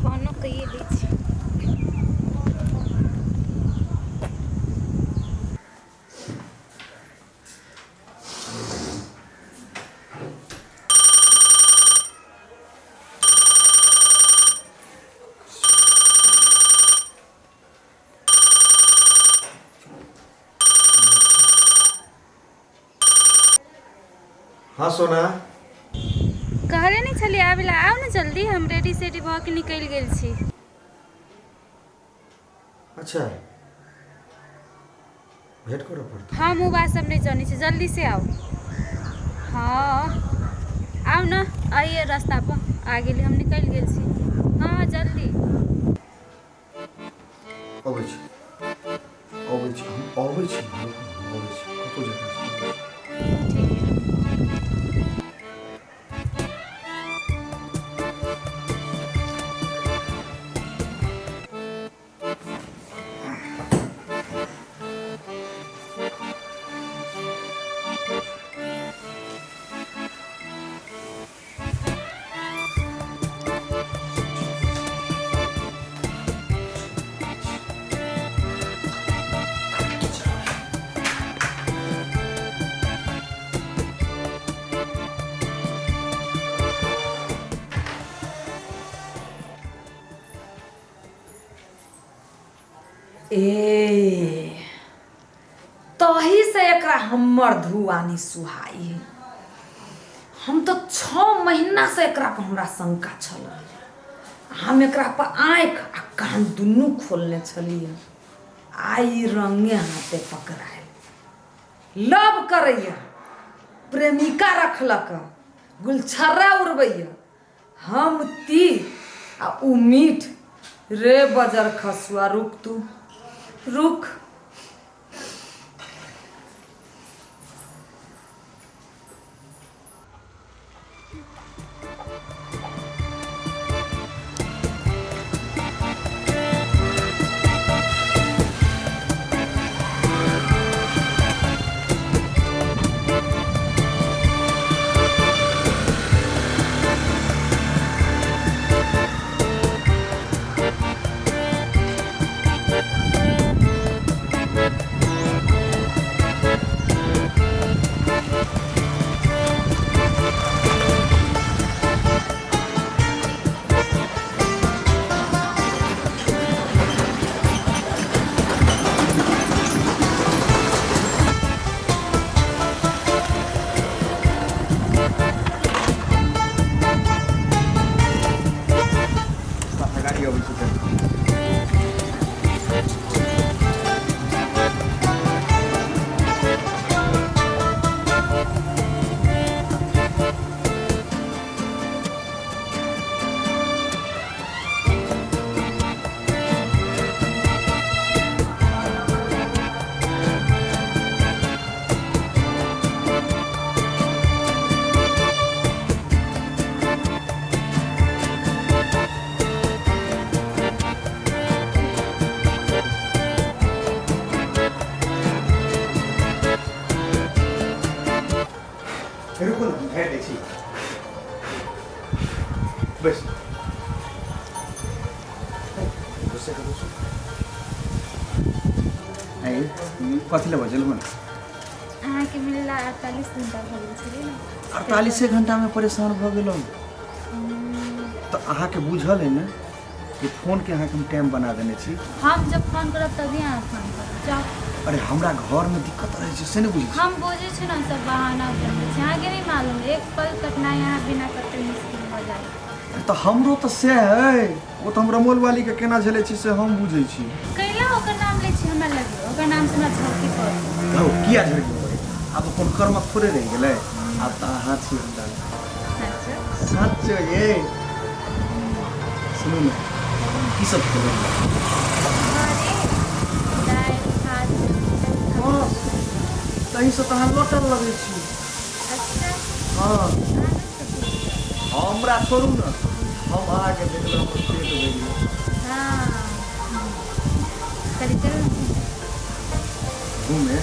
फोनो कइए दै छी। हाँ सोना। कहले नहि छलियै आबै लए? आउ ने जल्दी, हम रेडी सेडी भऽ के निकलि गेल छी। अच्छा, भेंट करऽ पड़तै? हम ओ बात सब नहि जनै छी, जल्दी से आउ। हाँ, आउ ने, आइए रास्ता पर आ गेली, हम निकलि गेल छी। हाँ, जल्दी। अबै छी, अबै छी, हम अबै छी, हम अबै छी, कतहु जाके अबै छी। ठीक है। ए तही से एकरा हमर धुआनी सुहाई है। हम तो 6 महीना से एकरा पर हमरा शंका छल। हम एकरा पर आँखि आ कान दुनू खोलने छलियै। आइ रंगे हाथे पकड़ायल। लव करैया, प्रेमिका रखलक, गुलछर्रा उड़बैया। हम तीर आ उ मीठ। रे बजर खसुआ, रुक तू, रुक। गाड़ी अबै छै तऽ। रुकू ने, हम भरि दै छी। बैस। गुस्से करू छी। आइ कथी लए बजलहुँ? अहाँके मिलला 48 घंटा भऽ गेल छलै ने। 48 घंटामे परेशान भऽ गेलहुँ तऽ अहाँके बुझल है ने कि फोनके अहाँके हम टाइम बना देने छी। हम जब फोन करब तभी अहाँ फोन करब, जाउ। अरे, हमरा घरमे दिक्कत रहै छै, से नहि बुझै छी? हम बुझै छी ने, सब बहाना बनबै छी। अहाँके नहि मालूम, एक पल कटनाइ अहाँ बिना कते मुश्किल भऽ जाए। तऽ हमरो तऽ सएह है। ओ तऽ हम रमोल वालीके केना झेलै छी से हम बुझै छी। कैला ओकर नाम लै छी? हमरा लगे ओकर नाम से हमरा झरकी पड़त। हौ, किया झड़की पड़े? आब अपन कर्मक थोड़े रहि गेलै? आब तऽ अहाँ छी हमरा लए। अच्छा। सच ये। सुनू ने, की सब खेलहुँ? अरे, दालि भात। बस तहीसँ तऽ अहाँ लटल लगै छी। अच्छा। हँ। अहाँ नहि खेबै? हमरा छोड़ू ने। हम अहाँके देखलहुँ, हमर पेट भरि गेल। हाँ, चलिए चलो। घूमे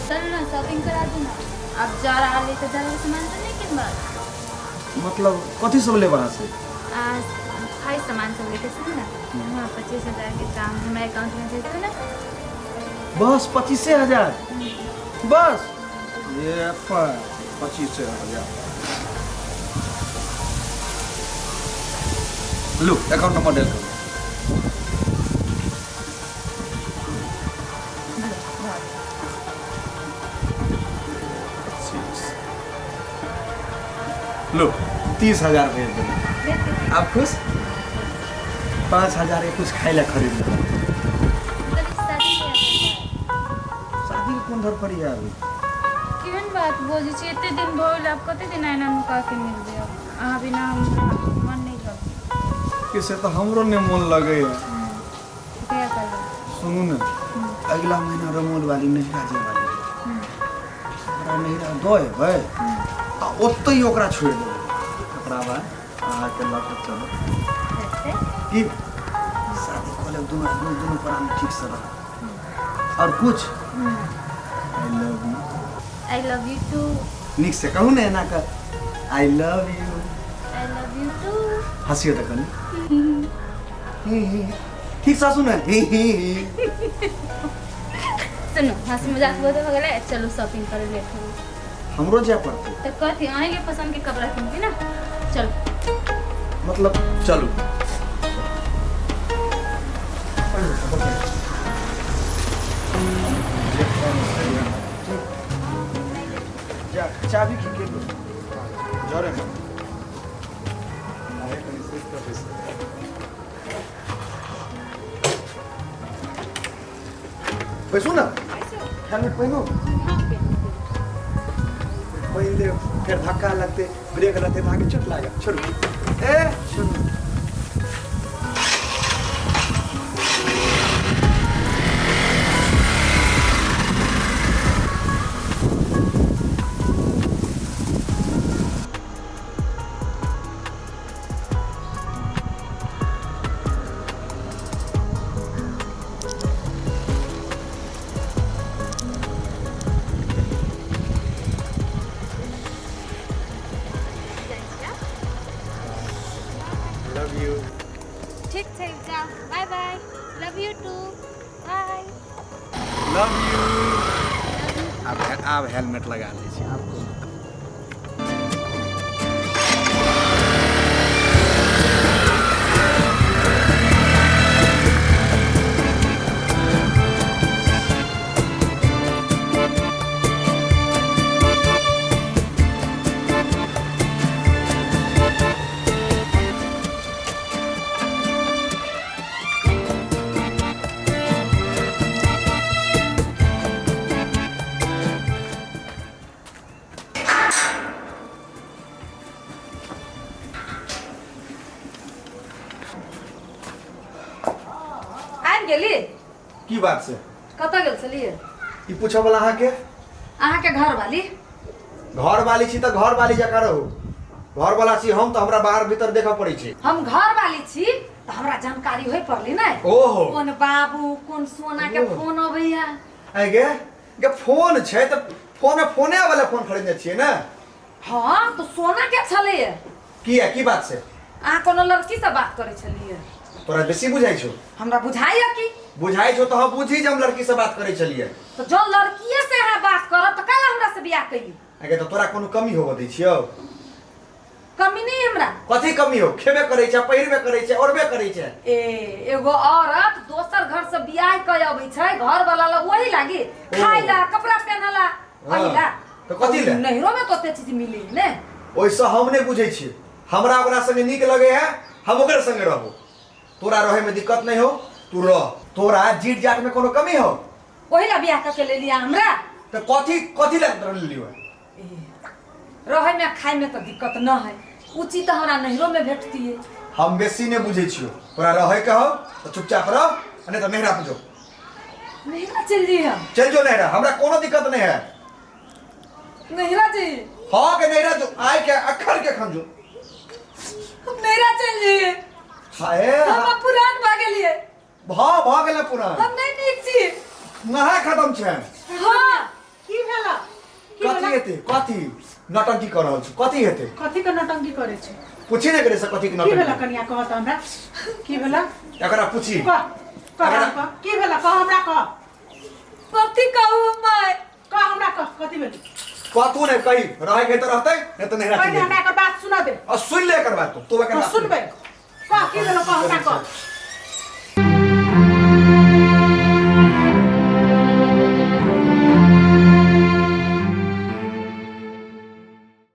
चलो ना, शॉपिंग करा दू ना। अब जा रहा ले तो ज्यादा सामान तो नहीं किनबा। मतलब कथी सब लेब अहाँ से? आ खाई सामान सब लेके सुन ना। हाँ, 25,000 के काम हमारे अकाउंट में भेज दो ना। बस 25,000? बस ये 25,000। लू, अकाउंट नंबर डायल करू। 25। लो, 30,000 भेज देलहुँ। भेज दे। आप खुश? 5,000 के कुछ खाइ ला खरीद लेबै। मतलब शादी के। शादी के कोन धरफड़ी है अभी? केहन बात बजै छी? एते दिन भऽ गेल, आब कते दिन एना नुका के मिलबै? आब अहाँ बिना हमरा मन नहि लगै। कि से तऽ हमरो नहि मोन लगैए। कहिया करबै? सुनू ने, अगिला महीना रमोल वाली नैहरा जाय वाली। ओकरा नैहरा दऽ एबै आ ओतहि ओकरा छोड़ि देबै। तकरा बाद अहाँके लऽ कऽ चलब। हेतै। की शादी कऽ लेब, दुनू आदमी दुनू प्राणी ठीकसँ रहब। आओर कुछ? I love you. I love you too. नीक से कहू ने, एना कऽ, I love you. I love you too. हँसियो तऽ कनि। ही ही। ठीक से हँसू ने, ही ही ही। सुनू, हंसी मजाक बहुत हो गेलै। चलू, शॉपिंग करे लेट हो गेल। हमरो जाय पड़तै? तऽ कथी, अहीँके पसन्दके कपड़ा किनबै ने। चलू। मतलब चलू। जा, चाबी की के जरे में आए, कनी सुति कऽ बैस। बैसू ने, हेलमेट पहिनू। हाँ, पहिनू। पहिन देब, फेर धक्का लगतै, ब्रेक लगतै तऽ अहाँके चोट लागत। छोड़ू, ए छोड़ू। जाइ छियै। Love you. ठीक छै, जाओ। Bye bye, love you too, bye. Love you. आब आब हेलमेट लगा लै छी आब। आबि गेली? की बात छै? कतऽ गेल छलियै? ई पूछऽ वाला अहाँके? अहाँके घरवाली। घर वाली छी तऽ घर वाली जकाँ रहू। घर वाला छी हम तऽ हमरा बाहर भीतर देखऽ पड़ै छै। हम घरवाली छी तऽ हमरा जानकारी होय पड़ली ने। ओहो। कोन बाबू, कोन सोना के ओहो। फोन अबैया। आइ गे गे, फोन छै तऽ फोन फोने वाला फोन खरीदने छियै ने। हाँ, तऽ सोना के छलैया? किया, की बात छै? अहाँ कोनो लड़की से बात करै छलियै? तोरा बेसी बुझाइ छौ। हमरा बुझाइया की। बुझाइ छौ तऽ हम बुझी जे हम लड़की से बात करै छलियै। तऽ जँ लड़किए से अहाँ बात करब तऽ काल्हि हमरा से बियाह कैली? आगे, तऽ तोरा कोनो कमी होबऽ दै छियौ? कमी नहीं हमरा। कथी कमी हो? खेबे करै छै, पहिरबे करै छै, ओढ़बे करै छै। ए, एगो औरत दोसर घर से बियाह कऽ अबै छै, घर वाला ला वही लागी, खाय ला, कपड़ा पहनला, हाँ। ला। तऽ कथी ला? नैहरो में तो ओते चीज मिली ने। ओहिसँ हम नहि बुझै छियै। हमरा ओकरा संगे नीक लगै है, हम ओकरे संगे रहबो। तोरा रहै में दिक्कत नहीं हो, तू रह। तोरा जीत जात में कोनो कमी हो? ओही ला बियाह कऽ के लेलियै हमरा। तऽ कथी कथी लए तोरा लेलियो? ए, रहै में खाय में तऽ दिक्कत न है, उ चीज तऽ हमरा नैहरो में भेटतियै। हम बेसी नहि बुझै छियौ। तोरा रहै के हो तऽ चुपचाप रह, आ नहि तऽ नैहरा पर जो। नैहरा चलि जइहे हम? चलि जो नैहरा, हमरा कोनो दिक्कत नहीं है। नैहरा जी? हाँ के, नैहरा जो, आइ के अखन के अखन जो। हम नैहरा चलि जइए। हाय। हम आब पुरान भऽ गेलियै। भऽ भऽ गेलै पुरान। हम नहि नीक छी। नहा खत्म छै। हाँ। की भेला? की कथी भेला? हेतै? कथी नौटंकी कऽ रहल छी? कथी हेतै? कथी के नौटंकी करै छै? पूछी ने करे से कथी के की भेला? नौटंकी। कनिया, कह तऽ हमरा की भेला। एकरा पूछी। कह, कह हमरा, कह की भेला, कह हमरा, कह। कथी कहू माय? कह हमरा, कह कथी भेल। कथू नहि कही, रहै के तऽ रहतै, नहि तऽ नहिरा पहिने चलि हमरा एकर बात सुना दे। आ सुनि ले एकर बात, तू एकर कह, बात सुनबै। कह की भेलो, कह हमरा, कह।